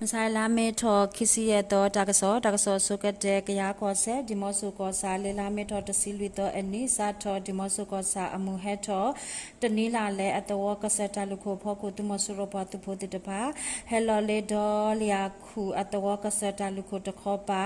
မုၢ်ဆါလါမ့ၤထီၣ်ခံဆံယဲၢ်သီ တၢ်ကစီၣ်, တၢ်ကစီၣ်အဆိကတၢၢ် ကယၤကီၢ်စဲၣ် ဒံၣ်မီၣ်စိၣ်ကီၢ်ဆၣ် လၢလါမ့ၤထီၣ်တဆံလွံၢ်သီအနံၤ စးထီၣ် ဒံၣ်မီၣ်စိၣ်ကီၢ်ဆၣ်အမုၢ်ဟဲထီၣ် တနံၤလၢ်လဲၤအသဝီ ကစၢၢ်တၢ်လုၢ်ခိၣ်ဖီခိၣ် သုးမီၤစိရိၤပှၤသုးဖိသ့ၣ်တဖၣ် ဟဲလီၤလၢဒီလံအခိၣ်အသဝီ ကစၢၢ်တၢ်လုၢ်ခိၣ်တခီပၤ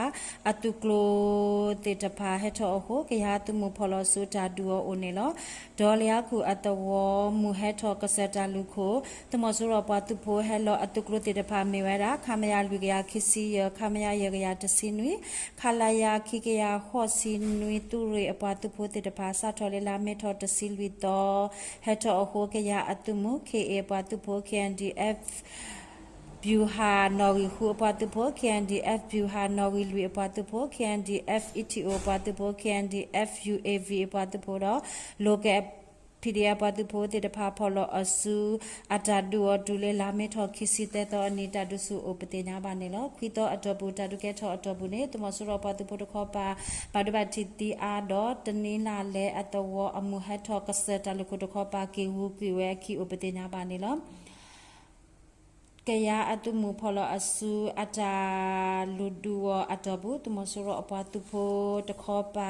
အသုးကျိၤသ့ၣ်တဖၣ်ဟဲထီၣ်အဃိ ကယၤသုးမုၢ်ဖီၣ်လီၤဆူတၢ်ဒုးအီၤအိၣ်န့ၣ်လီၤ. ဒီလံအခိၣ်အသဝီ မုၢ်ဟဲထီၣ်ကစၢၢ်တၢ်လုၢ်ခိၣ် သုးမီၤစိရိၤပှၤသုးဖိဟဲလီၤအသုးကျိၤသ့ၣ်တဖၣ် မ့ၢ်ဝဲဒၣ် ခမရ လွံၢ်ကယၤခံဆံယဲၢ်, ခမရ ယဲၢ်ကယၤတဆံနွံ, ခလရ ခံကယၤဃိးဆံနွံ သုးရ့ၣ်အပှၤသုးဖိသ့ၣ်တဖၣ် စးထီၣ်လၢလါမ့ၤထီၣ်တဆံလွံၢ်သီ ဟဲထီၣ်အဃိ ကယၤအသုးမုၢ် ခ့ဢ့ၣ်အပှၤသုးဖိ ခ့ၣ်အဲၣ်ဒံၣ်အဲၣ် ဗျူဟာ နီၣ်ဂံၢ်ဃုအပှၤသုးဖိ ခ့ၣ်အဲၣ်ဒံၣ်အဲၣ် ဗျူဟာ နီၣ်ဂံၢ်လွံၢ်အပှၤသုးဖိ ခ့ၣ်အဲၣ်ဒံၣ်အဲၣ် အံးထံၣ်အိၣ်အပှၤသုးဖိ ခ့ၣ်အဲၣ်ဒံၣ်အဲၣ် ယူၣ်အ့ၣ်ဝံၣ်အပှၤသုးဖိဒီး Local PDF အပှၤသုးဖိသ့ၣ်တဖၣ် ဖီၣ်လီၤအီၤဆူ အတၢ်ဒုးအီၤတုၤလၢလါမ့ၤထီၣ်ခံဆံသၢသီအနံၤ တၢ်ဒုးဆူၣ်အိၣ်ပသ့ၣ်ညါဘၣ်န့ၣ်လီၤ. ခွံသီအတီၢ်ပူၤ တၢ်ဒုးကဲထီၣ်အတီၢ်ပူၤန့ၣ် သုးမီၤစိရိၤအပှၤသုးဖိတခီပၤ ဘၣ်ဒိဘၣ်ထံးသံအါဒီး တနံၤလၢ်လဲၤအသဝီအမုၢ်ဟဲထီၣ်ကစၢၢ်တၢ်လုၢ်ခိၣ်တခီပၤ က့ၤဂုာ်ကွံာ်ဝဲအခံအိၣ်ပသ့ၣ်ညါဘၣ်န့ၣ်လီၤ. ကယၤအသုးမုၢ်ဖီၣ်လီၤအီၤဆူ အတၢ်လုၢ်ဒုးအီၤအတီၢ်ပူၤ သုးမီၤစိရိၤအပှၤသုးဖိတခီပၤ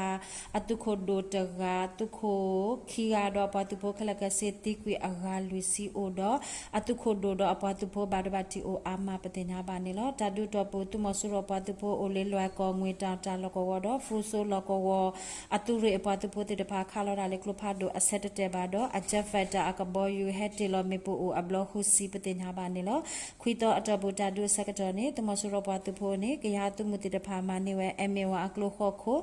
အသုးခိၣ်ဒိၣ်တဂၤ, သုးခိၣ်ခံဂၤဒီးအပှၤသုးဖိခဲလၢာ်ခဲဆ့သံကွံာ်အဂၤလွံၢ်ဆံအိၣ်ဒီး အသုးခိၣ်ဒိၣ်ဒီးအပှၤသုးဖိဘၣ်ဒိဘၣ်ထံးအိၣ်အါမးပသ့ၣ်ညါဘၣ်န့ၣ်လီၤ. တၢ်ဒုးအတီၢ်ပူၤ သုးမီၤစိရိၤအပှၤသုးဖိအိၣ်လၢလွဲၢ်ကီၢ် ငွေတောင် တၢ်လီၢ်ကဝီၤဒီး ဖရူစိလီၢ်ကဝီၤ အသုးရ့ၣ်အပှၤသုးဖိသ့ၣ်တဖၣ် ခးလီၤတၢ်လၢကျိဖးဒိၣ်အဆၢတတဲာ်ဘၣ်ဒီး အ jet fighter အကဘီယူၤ ဟဲတ့ၢ်လီၤမ့ၣ်ပိၢ်အိၣ်အဘျီဃုဆံပသ့ၣ်ညါဘၣ်န့ၣ်လီၤ. ခွံသီအတီၢ်ပူၤ တၢ်ဒုးအဆၢကတီၢ်န့ၣ် သုးမီၤစိရိၤပှၤသုးဖိန့ၣ် ကယၤသုးမုၢ်သ့ၣ်တဖၣ်မၤန့ၢ်ဝဲ MA one အကျိဃိးခိၣ်,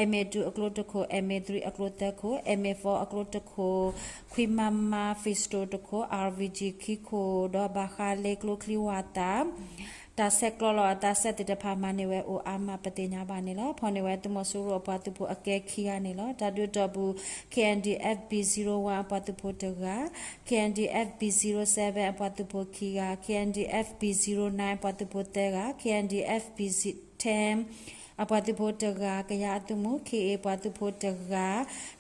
MA two အကျိတခိၣ်, MA three အကျိသၢခိၣ်, MA four အကျိတခိၣ်, ခွံ MM pistol တခိၣ်, RPG ခံခိၣ်ဒီးဘၣ်ဃးလၢကျိချံဝၣ်သၣ် တၢ်ဆဲးကျိးလီၤအသးစဲသ့ၣ်တဖၣ် မၤန့ၢ်ဝဲအိၣ်အါမးပသ့ၣ်ညါဘၣ်န့ၣ်လီၤ. ဖီၣ်န့ၢ်ဝဲသုးမီၤစိရိၤအပှၤသုးဖိအကဲခံဂၤန့ၣ်လီၤ. တၢ်ဒုးအတီၢ်ပူၤ KNDF B zero one အပှၤသုးဖိတဂၤ, KNDF B zero seven အပှၤသုးဖိခံဂၤ, KNDF B zero nine အပှၤသုးဖိသၢဂၤ, KNDF B ten အပှၤသုးဖိတဂၤ, ကယၤအသုးမုၢ် ခ့ၣ်အ့ၣ် အပှၤသုးဖိတဂၤ,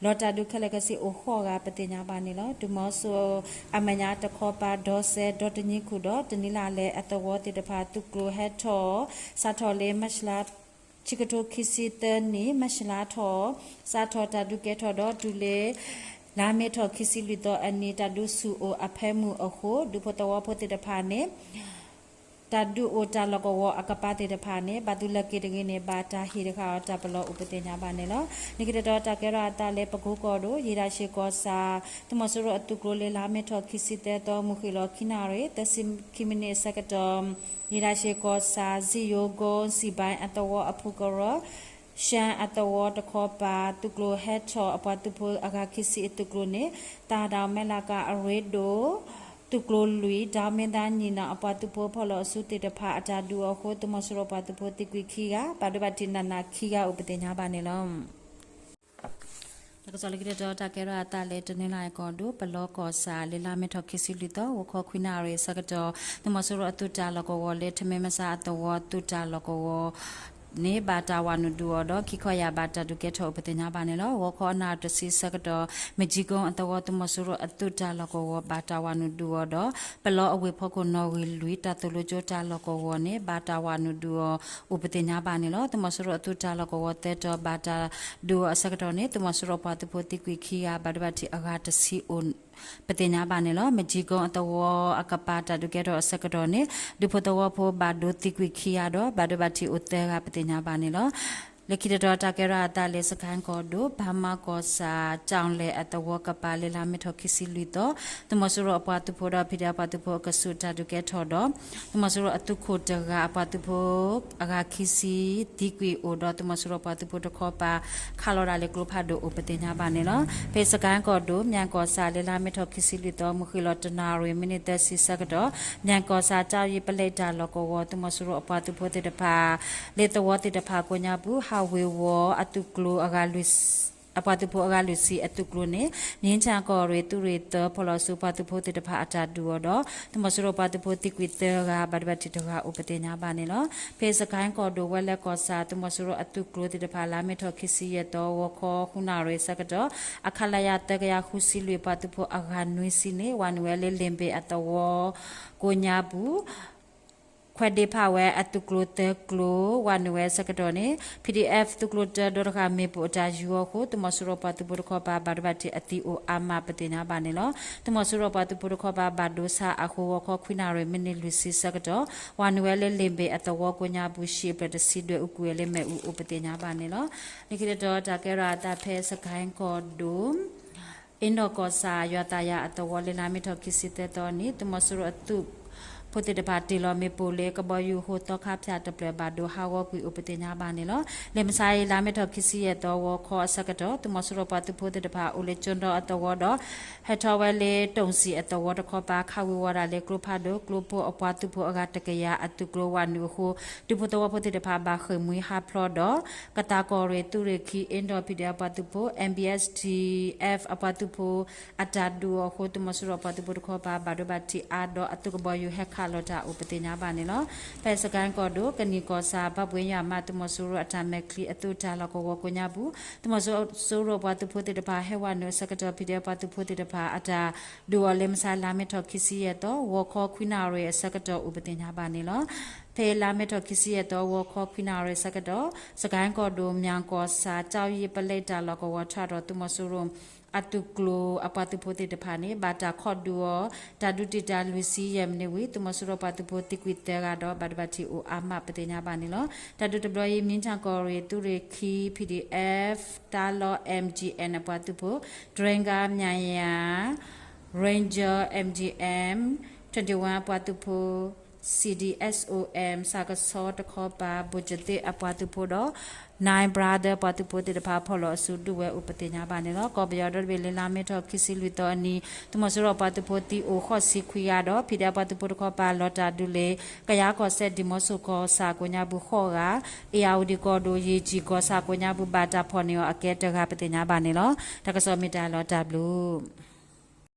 လီၤတၢ်ဒုးခဲလၢာ်ခဲဆ့အိၣ်ဃိးဂၤပသ့ၣ်ညါဘၣ်န့ၣ်လီၤ. သုးမီၤစိရိၤအမဲာ်ညါတခီပၤ ဒီစဲး ဒီတနံၤခူၣ်ဒီး တနံၤလၢ်လဲၤအသဝီသ့ၣ်တဖၣ် သုးကျိၤဟဲထီၣ် စးထီၣ်လၢ March လါ ခံကထိခံဆံသၢနံၣ် March လါထီၣ် စးထီၣ်တၢ်ဒုးကဲထီၣ်ဒီးတုၤလၢ လါမ့ၤထီၣ်ခံဆံလွံၢ်သီအနံၤ တၢ်ဒုးဆူၣ်အိၣ်အဖၢမုၢ်အဃိ ဒူဖိသဝီဖိသ့ၣ်တဖၣ်န့ၣ် တၢ်ဒုးအိၣ်တၢ်လီၢ်ကဝီၤအကပၤသ့ၣ်တဖၣ်န့ၣ် ဘၣ်သုးလဲၤက့ၤတဂ့ၤန့ၣ် ဘၣ်တၢ်ဟ့ၣ်တဃာ်အီၤတၢ်ပလီၢ်အိၣ်ပသ့ၣ်ညါဘၣ်န့ၣ်လီၤ. လၢခံတတီၤတၢ်ကဲထီၣ်အသးလၢပကိကီၢ်ဒိၣ် ယ့ၣ်တၢ်ရှ့ၣ်ကီၢ်ဆၣ် သုးမီၤစိရိၤအသုးကျိၤလၢလါမ့ၤထီၣ်ခံဆံသၢသီ မုၢ်ဃ့ၢ်လီၤခံနၣ်ရံၣ် သၢဆံခံမံးနံးအဆၢကတီၢ် ယ့ၣ်တၢ်ရှ့ၣ်ကီၢ်ဆၣ် စံယိၤကိ စံဘဲ အသဝီအဖုကရၢ ရှမ်းအသဝီတခီပၤ သုးကျိၤဟဲထီၣ်အပှၤသုးဖိအဂၤခံဆံအသုးကျိၤန့ၣ် သၢဒီးမဲၢ်လးကၤအရ့ဒိၣ် သုးကျိၤလွံၢ် ဒီမ့ၢ်သါညီနောင် အပှၤသုးဖိဖီၣ်လီၤအစုသ့ၣ်တဖၣ်အတၢ်ဒုးအီၤအဃိ သုးမီၤစိရိၤပှၤသုးဖိသံကွံာ်ခံဂၤ ဘၣ်ဒိဘၣ်ထံးနးနးခံဂၤအိၣ်ပသ့ၣ်ညါဘၣ်န့ၣ်လီၤ. တၢ်ကစီၣ်လၢခံတတီၤ တၢ်ကဲထီၣ်အသးလၢတနီသရံၣ်ကီၢ်ဒိၣ် ပလီကီၢ်ဆၣ် လၢလါမ့ၤထီၣ်ခံဆံလွံၢ်သီ ဂီၤခီခွံနၣ်ရံၣ်အဆၢကတီၢ် သုးမီၤစိရိၤအသုးတၢ်လီၢ်ကဝီၤလၢထမ့ၢ်မဆါအသဝီ သုးတၢ်လီၢ်ကဝီၤ န့ၣ် ဘၣ်တၢ်ဝးနုာ်ဒုးအီၤဒီး ခံခီယာ်ဘးတၢ်ဒုးကဲထီၣ်အိၣ်ပသ့ၣ်ညါဘၣ်န့ၣ်လီၤ. ဂီၤခီအနၣ်ရံၣ်တဆံအဆၢကတီၢ် မ့ၢ်ကၠံကိအသဝီ သုးမီၤစိရိၤအသုးတၢ်လီၢ်ကဝီၤ ဘၣ်တၢ်ဝးနုာ်ဒုးအီၤဒီး ပလီအဝ့ၢ်ဖီခိၣ်နီၣ်ဂံၢ်လွံၢ် တၢ်သိၣ်လိကၠိတၢ်လီၢ်ကဝီၤန့ၣ် ဘၣ်တၢ်ဝးနုာ်ဒုးအီၤအိၣ်ပသ့ၣ်ညါဘၣ်န့ၣ်လီၤ. သုးမီၤစိရိၤအသုးတၢ်လီၢ်ကဝီၤသၢတီၤ ဘၣ်တၢ်ဒုးအီၤအဆၢကတီၢ်န့ၣ် သုးမီၤစိရိၤအပှၤသုးဖိသံကွံာ်ခံဂၤ ဘၣ်ဒိဘၣ်ထံးအဂၤတဆံအိၣ် ပသ့ၣ်ညါဘၣ်န့ၣ်လီၤ. မ့ၢ်ကၠံကိအသဝီအကပၤတၢ်ဒုးကဲထီၣ်အဆၢကတီၢ်န့ၣ် ဒူဖိသဝီဖိဘၣ်ဒိသံကွံာ်ခံဂၤဒီး ဘၣ်ဒိဘၣ်ထံးအိၣ်သၢဂၤပသ့ၣ်ညါဘၣ်န့ၣ်လီၤ. လၢခံတတီၤတၢ်ကဲထီၣ်အသးလၢစကဲၣ်ကီၢ်ဒိၣ် ဘၣ်မၤကီၢ်ဆၣ် ကၠီၣ်လဲၣ်အသဝီကပၤ လၢလါမ့ၤထီၣ်ခံဆံလွံၢ်သီ သုးမီၤစိရိၤအပှၤသုးဖိဒီး ဖံးဒဲးအပှၤသုးဖိအကဆူး တၢ်ဒုးကဲထီၣ်ဒီး သုးမီၤစိရိၤအသုးခိၣ်တဂၤ အပှၤသုးဖိအဂၤခံဆံ သံကွံာ်အိၣ်ဒီး သုးမီၤစိရိၤပှၤသုးဖိတခီပၤ ခးလီၤဒၣ်လၢကျိဖးဒိၣ်အိၣ်ပသ့ၣ်ညါဘၣ်န့ၣ်လီၤ. ဖဲစကဲၣ်ကီၢ်ဒိၣ် မၠဲၣ်ကီၢ်ဆၣ် လၢလါမ့ၤထီၣ်ခံဆံလွံၢ်သီ မုၢ်ဃ့ၢ်လီၤတနၣ်ရံၣ် မံးနံးသၢဆံဆၢကတီၢ် မၠဲၣ်ကီၢ်ဆၣ် တၢ်ယံၤပလဲတၢ်လီၢ်ကဝီၤ သုးမီၤစိရိၤအပှၤသုးဖိသ့ၣ်တဖၣ် လၢသဝီသ့ၣ်တဖၣ်ကိးညါပူၤ ဟးဝ့ၤဝီၤအသုးကျိၤ အပှၤသုးဖိအဂၤလွံၢ်ဆံအသုးကျိၤန့ၣ် မ့ၢ်ဆၣ်ကီၢ်ရ့ၣ် သုးရ့ၣ်သၢ ဖီၣ်လီၤဆူပှၤသုးဖိသ့ၣ်တဖၣ်အတၢ်ဒုးအီၤဒီး သုးမီၤစိရိၤပှၤသုးဖိသံကွံာ်သၢဂၤ ဘၣ်ဒိဘၣ်ထံးတဂၤအိၣ်ပသ့ၣ်ညါဘၣ်န့ၣ်လီၤ. ဖဲစကဲၣ်ကီၢ်ဒိၣ် ဝဲလဲၣ်ကီၢ်ဆၣ် သုးမီၤစိရိၤအသုးကျိၤသ့ၣ်တဖၣ် လါမ့ၤထီၣ်ခံဆံယဲၢ်သီ ဂီၤခီဃုနၣ်ရံၣ်အဆၢကတီၢ် အ ခလရ သၢကယၤဃုဆံလွံၢ် ပှၤသုးဖိအဂၤနွံဆံန့ၣ် ဝးနုာ်ဝဲလၢလ့ၣ်ဘ့ၣ်အသဝီကိးညါပူၤ ခွဲးဒ့ဖးဝဲအသုးကျိၤသၢကျိၤ ဝးနုာ်ဝဲအဆၢကတီၢ်န့ၣ် P D F သုးကျိၤတၢဒီတဂၤမ့ၣ်ပိၢ်အတၢ်ယူၤအီၤအဃိ သုးမီၤစိရိၤပှၤသုးဖိတခီပၤ ဘၣ်ဒိဘၣ်ထံးအသံအိၣ်အါမး ပသ့ၣ်ညါဘၣ်န့ၣ်လီၤ. သုးမီၤစိရိၤပှၤသုးဖိတခီပၤ ဘၣ်ဒိဆါအဃိ ဂီၤခီခွံနၣ်ရံၣ် မံးနံးလွံၢ်ဆံဆၢကတီၢ် ဝးနုာ်ဝဲလၢ လ့ၣ်ဘ့ၣ်အသဝီကိးညါပူၤ ဟံၣ်အဖျၢၣ်တဆံဒွဲၣ်အူကွံာ်ဝဲလၢမ့ၣ်အူအိၣ် ပသ့ၣ်ညါဘၣ်န့ၣ်လီၤ. လၢခံတတီၤ တၢ်ကဲထီၣ်အသးဖဲစကဲၣ်ကီၢ်ဒိၣ် အ့နီၣ်ကီၢ်ဆၣ် ယွၤသးယၤအသဝီ လၢလါမ့ၤထီၣ်ခံဆံသၢသီန့ၣ် သုးမီၤစိရိၤအသုးဖိသ့ၣ်တဖၣ် တ့ၢ်လီၤမ့ၣ်ပိၢ်လၢကဘီယူၤအဃိ သီခါဖၠၣ်တဖျၢၣ် ဘၣ်ဒိဟးဂီၤကွံာ်အိၣ် ပသ့ၣ်ညါဘၣ်န့ၣ်လီၤ. လၢမုၢ်ဆါအံၤ လါမ့ၤထီၣ်ခံဆံယဲၢ်သီ ဂီၤခီအဆၢကတီၢ် သုးမီၤစိရိၤပှၤသုးဖိသ့ၣ်တဖၣ် အိၣ်လၢကၠိဒီအသဝီဒီး ဟဲထီၣ်ဝဲလၢတိၣ်စံၣ်အသဝီတခီပၤ ခးဝံၤဝီၤဒၣ်လၢကျိဖးဒိၣ် ကျိဖိအပှၤသုးဖိအဂၤတကယၤအသုးကျိၤ ဝးနုာ်အဃိ ဒူဖိသဝီဖိသ့ၣ်တဖၣ် ဘၣ်ဃ့ၢ်မှံဟးဖျိးဒီး ကသးကီၢ်ရ့ၣ်သုးရ့ၣ်ခံ အ့ဒီး P D F အပှၤသုးဖိ M B S T F အပှၤသုးဖိ အတၢ်ဒုးအီၤအဃိ သုးမီၤစိရိၤပှၤသုးဖိတခီပၤ ဘၣ်ဒိဘၣ်ထံးအါဒီး အသုးကဘီယူၤဟဲခးလီၤတၢ်အိၣ် ပသ့ၣ်ညါဘၣ်န့ၣ်လီၤ. ဖဲစကဲၣ်ကီၢ်ဒိၣ် ကနံၣ်ကီၢ်ဆၣ် ဘၣ်ဘှ့ယွၤမး သုးမီၤစိရိၤအတၢ်မဲာ်ချံအသုးတၢ်လီၢ်ကဝီၤကိးညါပူၤ သုးမီၤစိရိၤပှၤသုးဖိသ့ၣ်တဖၣ် ဟဲဝးနုာ်အဆၢကတီၢ် P D F ပှၤသုးဖိသ့ၣ်တဖၣ်အတၢ်ဒုးအီၤလၢ မုၢ်ဆါလါမ့ၤထီၣ်ခံဆံယဲၢ်သီ ဂီၤခီခွံနၣ်ရံၣ်အဆၢကတီၢ်အိၣ် ပသ့ၣ်ညါဘၣ်န့ၣ်လီၤ. ဖဲလါမ့ၤထီၣ်ခံဆံယဲၢ်သီ ဂီၤခီခွံနၣ်ရံၣ်အဆၢကတီၢ် စကဲၣ်ကီၢ်ဒိၣ် မၠၣ်ကီၢ်ဆၣ် ကၠီယံပလဲတၢ်လီၢ်ကဝီၤထီၣ်ဒီး သုးမီၤစိရိၤအသုးကျိၤအပှၤသုးဖိသ့ၣ်တဖၣ်န့ၣ် ဘၣ်တၢ်ခိးဒုးအီၤ တၢ်ဒုးတံာ်တာ်လွံၢ်ဆံယဲၢ်မံးနံးဝံၤ သုးမီၤစိရိၤပှၤသုးဖိသံကွံာ်သၢဂၤဒီး ဘၣ်ဒိဘၣ်ထံးအိၣ်အါမး ပသ့ၣ်ညါဘၣ်န့ၣ်လီၤ. တၢ်ဒုးတဘျီအံၤ မ့ၣ်ထၣ်ကီၢ်ရ့ၣ်သုးရ့ၣ်ခံ P D F တၢလီ M G N အပှၤသုးဖိ တြဲကါ မၠၣ်ယၤ Ranger M G M twenty-one အပှၤသုးဖိ C D S O M စကစီတခီပၤ ဘိၣ်ကၠသ့ၣ်အပှၤသုးဖိဒီး Nine Brother အပှၤသုးဖိသ့ၣ်တဖၣ် ဖီၣ်လီၤအစုဒုးဝဲအိၣ် ပသ့ၣ်ညါဘၣ်န့ၣ်လီၤ. ကီၢ်ပယီၤဒီတဘ့ၣ် လၢလါမ့ၤထီၣ်ခံဆံလွံၢ်သီအနံၤ သုးမီၤစိရိၤပှၤသုးဖိသံအိၣ်ဃိးဆံခွံဂၤဒီး P D F အပှၤသုးဖိတခီပၤ လီၤတၢ်ဒုးလၢ ကယၤကီၢ်စဲၣ် ဒံၣ်မီဆိကီၢ်ဆၣ်ကိးညါပူၤဃိးဂၤ, အ့ၣ်ယၣ်ဝတံၣ်ကီၢ်ဒိၣ် ယ့ၣ်ကၠံၣ်ကီၢ်ဆၣ်ကိးညါပူၤ ဘၣ်တၢ်ဖီၣ်န့ၢ်အီၤအကဲတဂၤ ပသ့ၣ်ညါဘၣ်န့ၣ်လီၤ. တၢ်ကစီၣ်မ့ၢ်တၢ်လီၤတၢ်ဘျုး